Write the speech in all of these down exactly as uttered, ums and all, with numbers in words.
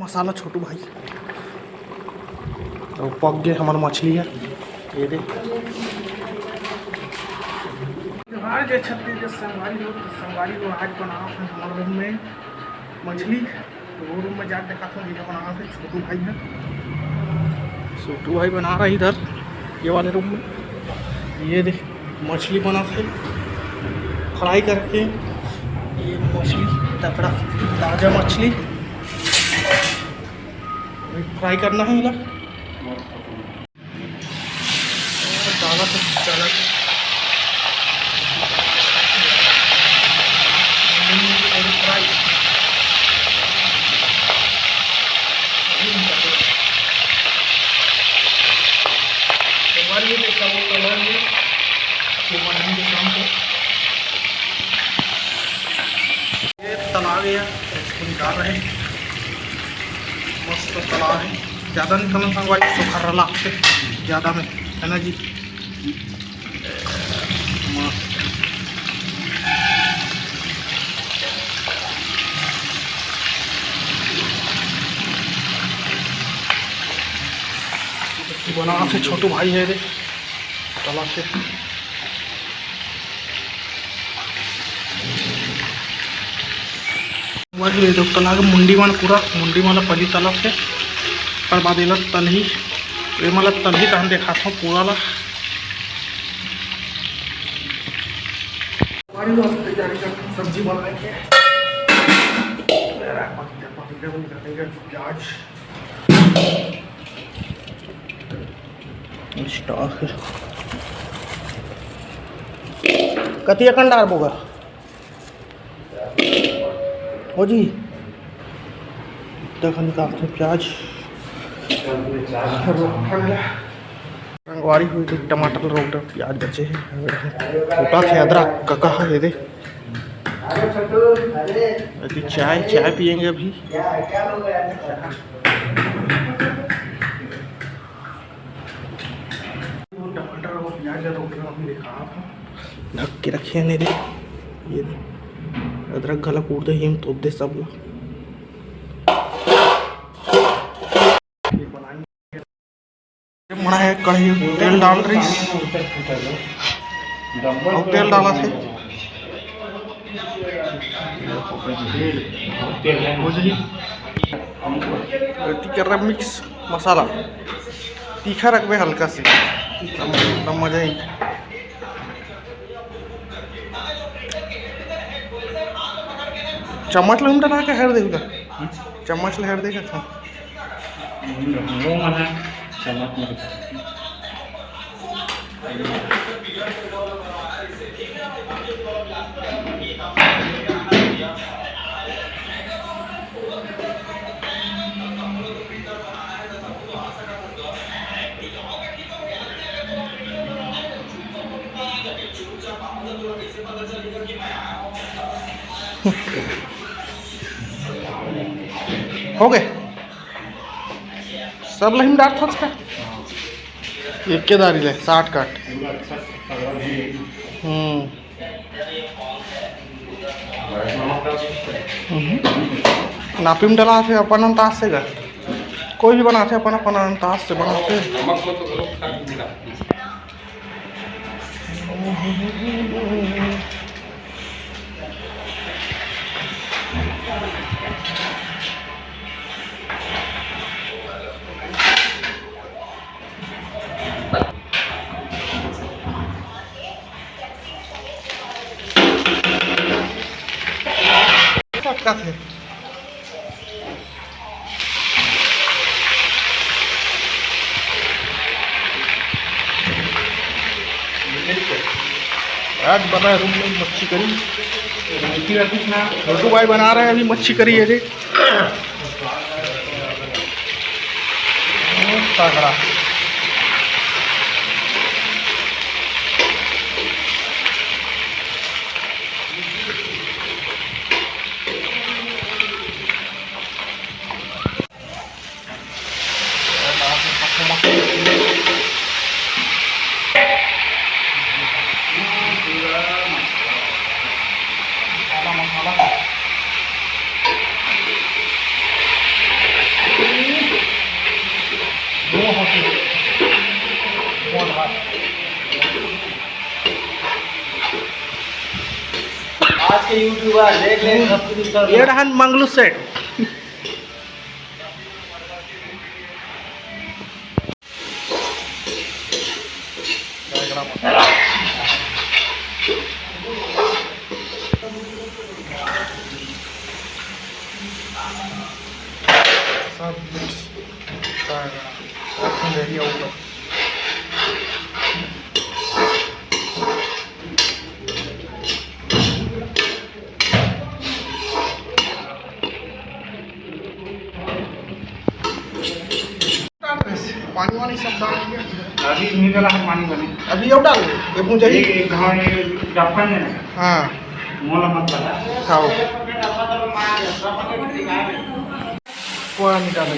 मसाला छोटू भाई, तो पक गए हमार मछली है। ये दे। जोहार जय छत्तीसगढ़ संगवारी हो, तो संगवारी हो आज बनावत हन हमारे रूम में मछली। तो वो रूम में जाके दिखाता हूँ, ये बनावत है छोटू भाई है। छोटू भाई बना रहा है इधर ये वाले रूम में। ये देख, मछली बनावत है फ्राई करके। ये मछली तगड़ा, ताजा मछली फ्राई करना है इधर। डाला तो चला। संगवारी हो, तो सब लोग कलर में वो बनाएंगे शाम को। ये तला गया, इसको निकाल रहे हैं। मस्त तला है, ज़्यादा निकलना संगवारी, तो खर्रा लागते ज़्यादा में, है ना जी? मस्त। बना से छोटू भाई है रे, तला से। वही ले दो, तला के मुंडी मन पूरा, मुंडी मन ला पहली तलब से, ओकर बाद एला तलही, ए मन ला तलही, तहन देखाथों पूरा ला। हमारी लोग तैयारी कर सब्जी बनाएंगे। पतीला, पतीला में निकालेंगे प्याज। स्टॉक कति अकन डारबो गा? हो जी, देखन काटथे प्याज। संगवारी हो, टमाटर रोक डर, प्याज बचे हे, फूटा थे अदरक कका हे दे। अभी चाय, चाय पियेंगे अभी। टमाटर और प्याज रोक डर, हम देखा ढक के रखे हैं दे। ये दे, अदरक घला कूट दे, हिम तोप दे सब ला। मड़ा है कढ़ाई, तेल डाल रही, और तेल डाला थे। हो जाई। गलती कर रहा मिक्स मसाला, तीखा रखबे हल्का से, तब, तब मजा आई। चम्मच ला हम डरा के हेर देगा, चम्मच ला हेर देगा था। हो गए सब लहिम डार थोच का। एक के दारी ले साठ काट। हम्म। हम्म। नापी में डला थे अपन अंदाज से गा। कोई भी बनाते अपन अपन अंदाज से बनाते। आज बना है रूम में मच्छी करी। छोटू भाई बना रहे हैं अभी मच्छी करी, ये देख। बहुत तगड़ा। YouTuber देख ले, सब कुछ कर ले। ये रहन मंगलू सेठ। सब mix कर देना। और फिर ready होगा। पानी वानी सब डाल दिया। अभी नहीं डाला है पानी वानी। अभी अब डाल दे, ये भूंजा ही। एक, एक घाव ये डब्बा नहीं है। हाँ। मोला मत लगा। खाओ। पूरा निकाल दे।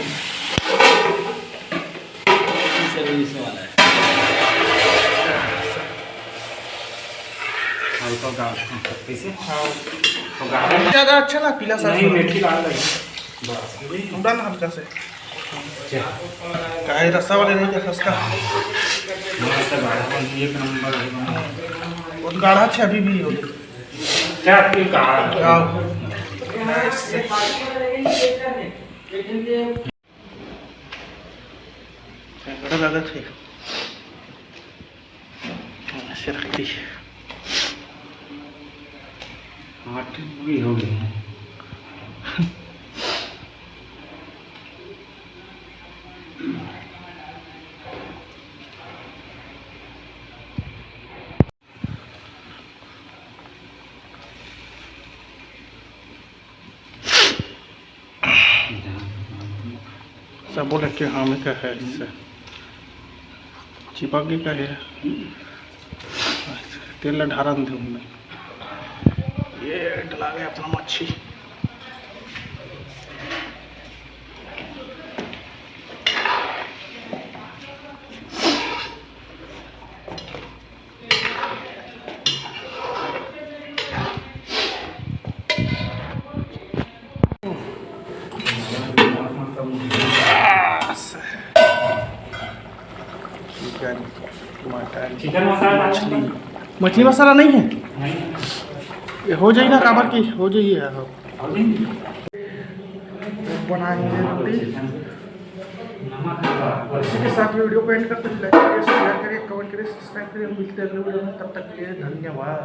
इसे भी इसे वाला है। हल्का गाढ़ा, कैसे? हाँ। तो गाढ़ा ज़्यादा अच्छा ना, पीला सा नहीं, सा। मेथी डाल दे। बस। हम डाल हल्का से। क्या? काहे रस्सा वाले नहीं, खसका? मस्त गाढ़ा बन, एक नंबर है। बहुत गाढ़ा है अभी भी हो। क्या आपके गाढ़ा? क्या? बड़ा लागत है। ऐसे रख दी। आठ भी हो गए हैं। सबो लेके हाँ में का है, इससे चिपक गई का है। तेल ला ढारन दे उनमें। ये डला गया अपना मच्छी। चिकन, मटन, चिकन मसाला, मछली। मछली मसाला नहीं है? नहीं। ये हो जाई ना, काबर की हो जाई है। बनाएंगे रोटी। इसी के साथ वीडियो को एंड करते हैं। लाइक करिए, शेयर करिए, कमेंट करिए, सब्सक्राइब करिए। हम मिलते हैं अगले वीडियो में, तब तक के लिए धन्यवाद।